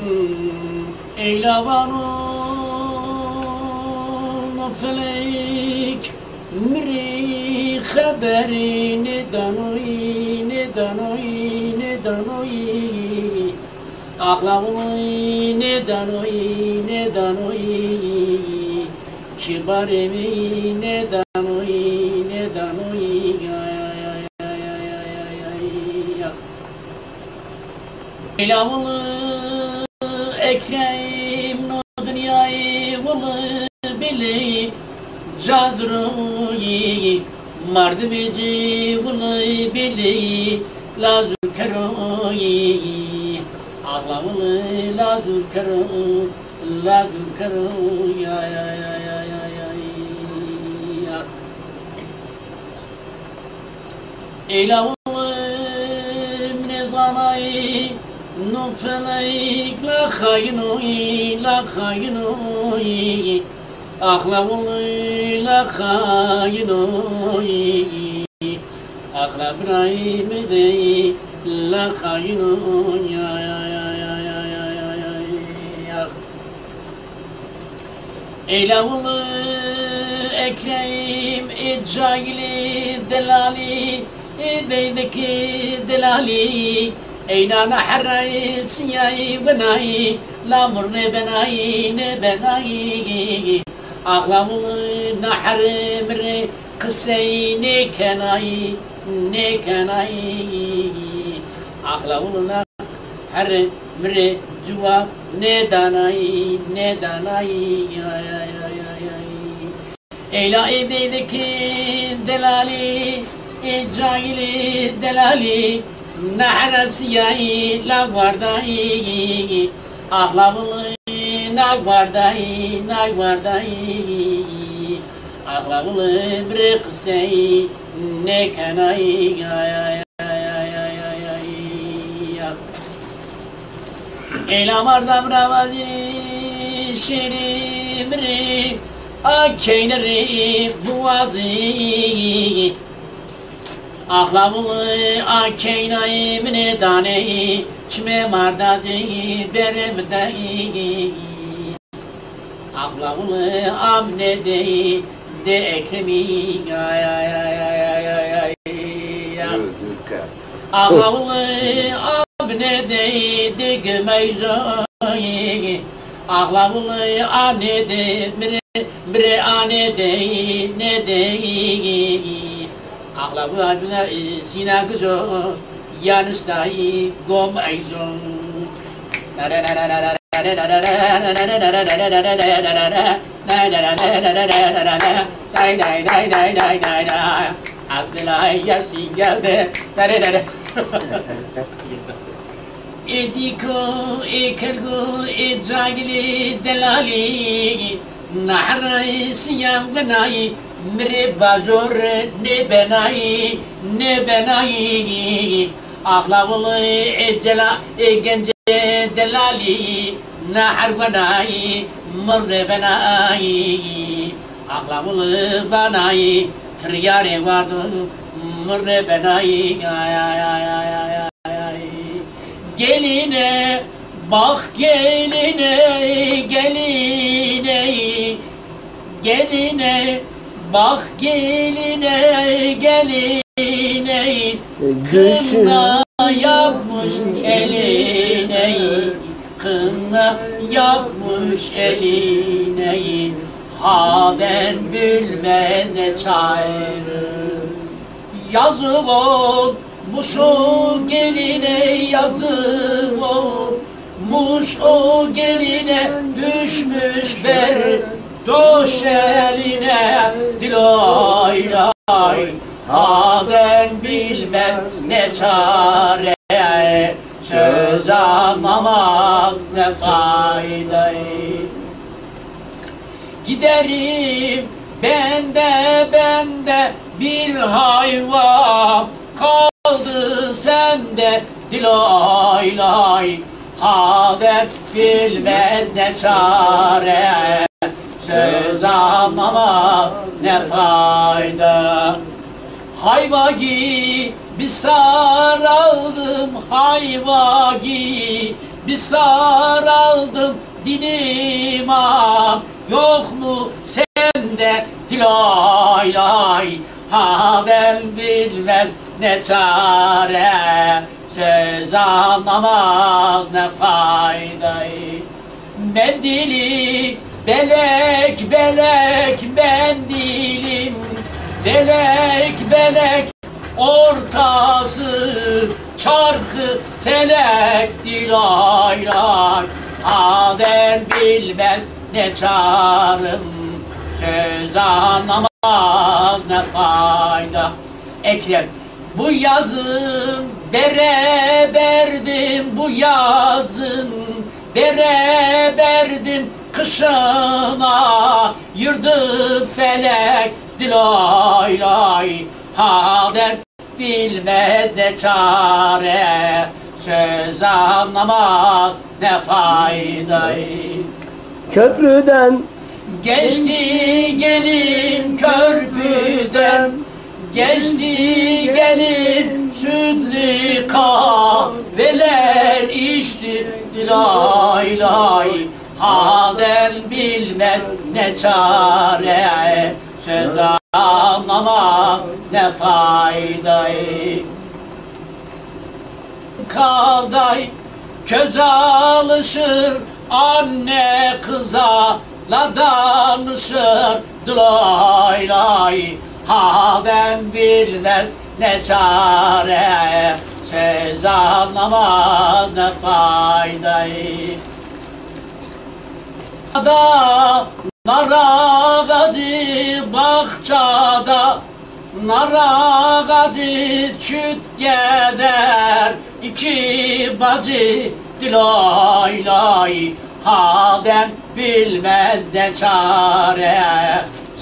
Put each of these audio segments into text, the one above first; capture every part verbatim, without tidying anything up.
Eyla vano no felek mi rê xeberî nêdanoyî, nêdanoyî, nêdanoyî. Axlawî nêdanoyî, nêdanoyî. Kibarê mi nêdanoyî, nêdanoyî. Ay, ay, ay. Ela wili Ekrem no dinyayê wili bîlî cazroyî, mardimê ci wili bîlî lazurkeroyî. Axla wili lazurkero, lazurkeroyî. Ela wili mi nêzanayî no felek la xayinoyî, la xayinoyî. Axla wili la xayinoyî. Axla birayî mi dey la xayinoyî. Ay, ay, ay. Ela wili Ekrem ê cayilî delalî, ê veydikî delalî, eyna na herrayî siyayî winayî, la mur nêbenayî, nêbenayî. Axla wili na herrê mi rê qisey nêkenayî, nêkenayî. Axla wili na herrê mi rê cewab nêdanayî, nêdanayî. Ay, ay, ay, ay, ay. Ela ê veydikî delalî, ê cayilî delalî, na herrê siyayî la wardayî. Axla wili na wardayî, na wardayî. Axla wili mi rê qisey nêkenayî. Ay, ay, ay. Ela marda mi ra vajî şêrî mi rê, a keyne rê biwazî. Axla wili a keynayî mi nêdanê, çimê marda ci berê mi dey. Axla wili a mi nêdey dê Ekremî. Ay, ay, ay. Axla wili a mi nêdey dê Gimeyjoyî. Axla wili a nêdey mi rê, mi rê a nêdey, nêdey. Axla wili a bîna, e, sîna gijo, yaniştayî gom eyzo. Abdullah Yasin geldi. Ê dîko, ê kergo, ê cayilî delalî, na herrê siyayî winayî, mi rê bajor nêbenayî, nêbenayî. Axla wili ê cela, ê gencê delalî, na herr wenayî, mur nêbenayî. Axla wili vanayî, tiryarê wardo, mur nêbenayî. Ay, ay, ay. Gelîne, bax gelîne, gelîne, gelîne, bax gelîne, gelîne. Kına yapmış eline, kına yapmış eline. Ha ben bilmem ne çare. Yazık olmuş o geline, yazık olmuş o geline, düşmüş ber döşeline, diloy loy. Ha ben bilmem ne çare, söz anlamak ne fayda. Giderim ben de, ben de bir hayvan, kaldı sende diloy loy. Ha dert bilmez ne çare, söz anlamak ne fayda. Hayva gibi saraldım, hayva gibi Bir saraldım dilim ah, yok mu sende dil ay lay? Hadem bilmez ne çare, söz anlamaz ne faydayı. Mendili belek belek mendilim, belek belek ortası çarkı felek, dil ay lay. Hadem bilmez ne çarım, söz anlamaz ne fayda. Ekrem. Bu yazın bereberdim, bu yazın bereberdim kışına, yırdı felek, dil ay lay. Hadem bilmez ne çare, söz anlamaz ne faydayı. Köprüden geçti gelin köprüden, geçti gelin sütlü kahveler içti, lay lay. Hadem bilmez ne çare, söz anlamaz ne faydayı. Kalday köz alışır, anne kıza la danışır, dil ay lay. Hadem bilmez ne çare, söz anlamaz ne faydayı. Da nar ağacı bahçada, nar ağacı çüt geder iki bacı, dil ay lay. Hadem bilmez ne çare,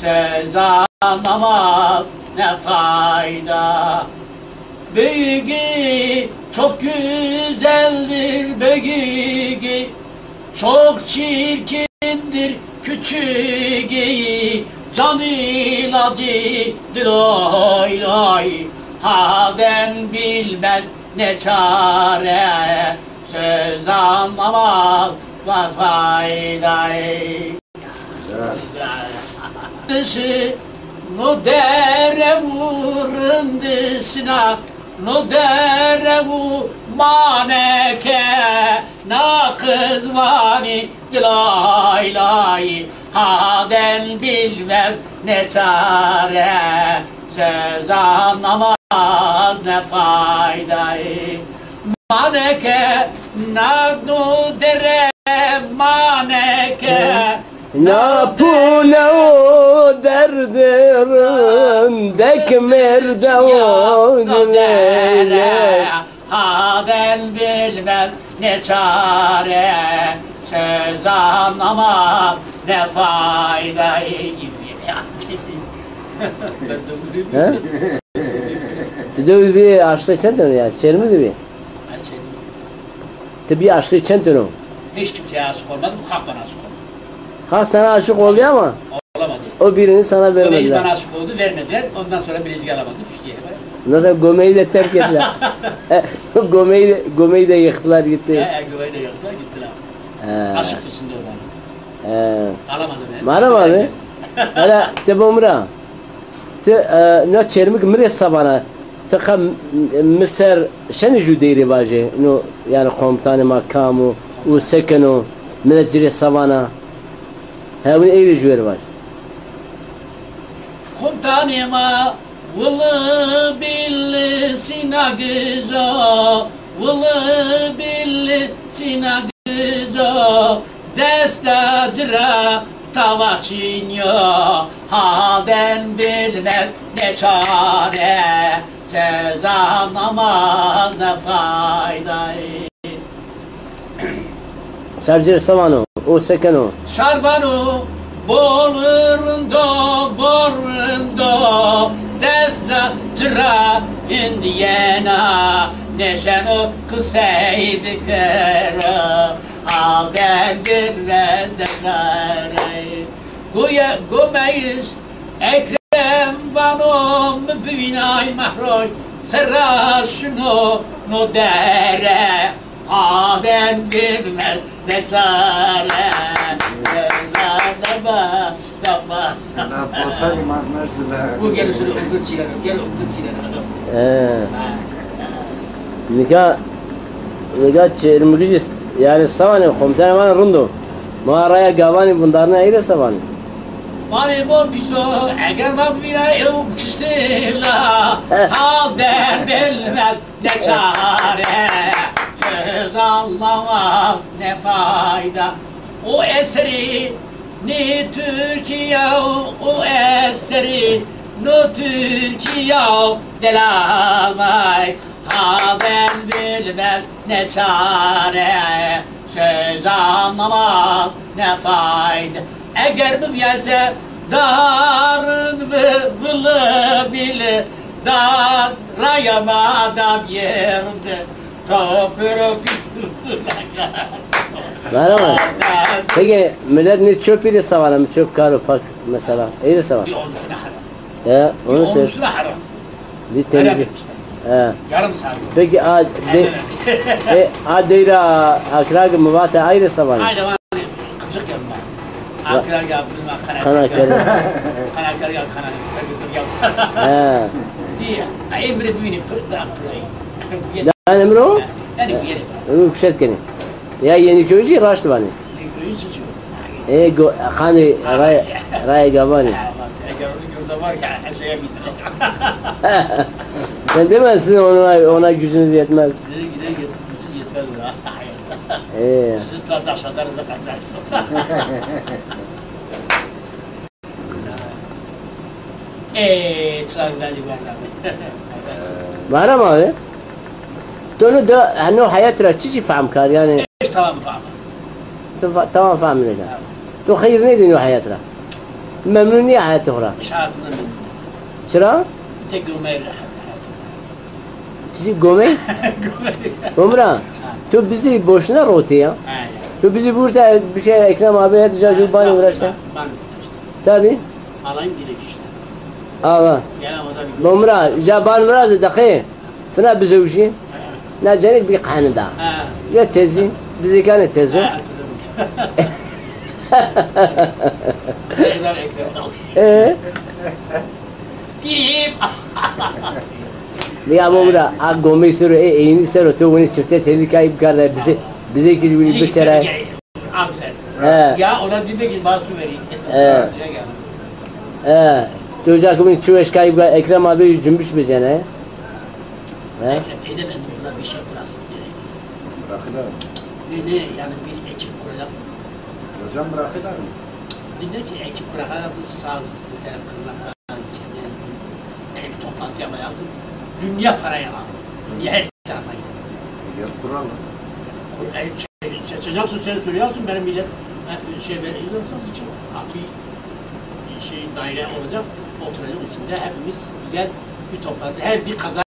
söz anlamaz ne fayda. Büyüğü çok güzeldir, büyüğü çok çirkindir, küçüğü can ilacıdır, oy oy. Hadem bilmez ne çare, söz anlamaz ne faydayı. Dışı no dere vurundısına, no dere vu maneke, na kız vani dilay lay, hadem bilmez ne çare, söz anlamaz ne faydayı. Maneke na no dere maneke. Na pule o derdirindek merde o dere. Hadem bilmez ne çare, söz anlamaz ne faydayı gibi. He? Ti dewi bî aşiqê çend teno ya? Çermik de bî? Ti bî aşiqê çend teno? Hiç kimseye aşık olmadım, halk bana aşık oldu. Halk sana aşık oldu ama o birini sana vermediler. O da bana aşık oldu, vermediler. Ondan sonra bilezik alamadı, düştü yerime. Ondan sonra Gome'yi de terk ettiler. E, Gome'yi de, Gome'yi de yıktılar gitti. He, he, Gome'yi de yıktılar, gittiler. He. Aşıktı şimdi o bana. He. Alamadı beni. Mara abi. Hala te bomra. Ti, e, na Çermik mi rê sa vana. Ti qa m-, mi ser şenê jû deyrê vajê. No, yanî komutanê ma kam o û se keno, milet ci rê sa vana. Hewin ey rê jû rê vaj. Komutanê ma wili billi sîna gizo, wili billi sîna gizo, desta ci ra tava çin yo, hadem bilmez ne çare, ceza namaz ne faydayı. Şar ci rê se vano, o se keno? Şar vano, bol rindo, bol rindo, desta ci ra hindî yena, nêşeno qisey bikero. Hadem bilmez ne çare. Goye, Gomeyiş, Ekrem vano mi bivînay Mehroy, serra şino no dere. Adem bilmez ne çare, söz anlamaz kafa. La potarî ma mersile. Bu gel şunu umdur çiğnenir, gel umdur çiğnenir. He. Ha. Nika, nika çermikij, yanî sawanê komutanê ma rind o. Ma raya gavanî vindarnê, ey rê se vanê? Vanê mo pîso, eger ma bivîra ew kiştê la, Adem bilmez ne çare, söz anlamaz ne fayda. O eseri ne Türkiye, o eseri no Türkiye, delalay. Adem bilmez ne çare, söz anlamaz ne fayda. Eger bivîyayse darın vı vılı bili, dar raya ma da bir yerde. Topuru pis. Var ama. Peki millet ne çöp ile savar ama, çöp kar û pak mesela. Ey rê savar. Bir olmasına haram. Ya, onu söyle. Olmasına haram. Bir temizlik. Öyle işte. He. Yarım saat. Peki a, de, e, a deyra Akragî mi vate, ey rê se vanê? Aynen, aynen. Kıçık yanma. Akragî, bilmem, Kanakari. Kanakari. Kanakari ya, Kanakari ya. He. Diye. Ay, emre büyüğüne pır, bırak pırayı. Yani emre o? Yani bir yere. Ömür kuşet kenî. Ya Yeniköycî raşt vanê. Yeniköycî çiçî yo? E, go-, qanê raya, raya gavanî. Ha, bak, eger onu görse var ya, her şeye bitirir. Sen demezsin ona, ona gücünüz yetmez. Dedi ki, dedi, gücü yetmez buna hayatta. Ee. Sizi tutar taş atarız ve kaçarsın. Ê, çar verî verda. Varam abi. To no da, ha, no heyat ra çiçî fehm kar yanî? Hiç tamam fehm. To fa-, tamam fehm nêda. Tamam. To xeyr nêdî no heyat ra? Memnun nîya heyatê xo ra? Hiç hayatımda memnun değilim. Çira? Tek gomey rahat hayatım. Çiçî gomey? Gomey. Omra, ha, to bizî boşuna rotî ya. Ha, ya. To bizî burte bir şey Ekrem abi her ca ju banî uğraştı. Ban, ban işte. Tabii. Alayım bile işte. Ala. Gel ama da bir Omra, ja ban virazî deqê. Fina bizewjî. Ha. Na cenik bir kanı da. Ha. Ya tezi, bizî kanı tezi. Ha, tezi. Ekrem, Ekrem. Ee? Dîrîm. Ya bo bira, a gomey ser o, e, eynî ser o, to winî çifte telî kay bikar da, bizê, bizê kî winî biçere. He. Ya ona dîme ki bana su vereyim. He. He. To ca ki winî çi weş kay bikar, Ekrem abi cümbüş bizene. He. Ekrem, edemez buna bir şey kurasın. Bırakırlar. Ne, ne, yani bir ekip kuracaksın. Hocam bırakırlar mı? Bilmiyorum ki, ekip bırakarak saz, bir tane kırnak falan, yani bir toplantı yapacaksın. Dünya parayı alır. Dünya her tarafa gider. Gel kuralım. Kur-, e, şey, seçeceksin, sen söylüyorsun, benim millet hep şey veriyorsunuz için. Abi, şey, daire olacak, oturacak içinde hepimiz güzel bir toplantı. Her bir kazan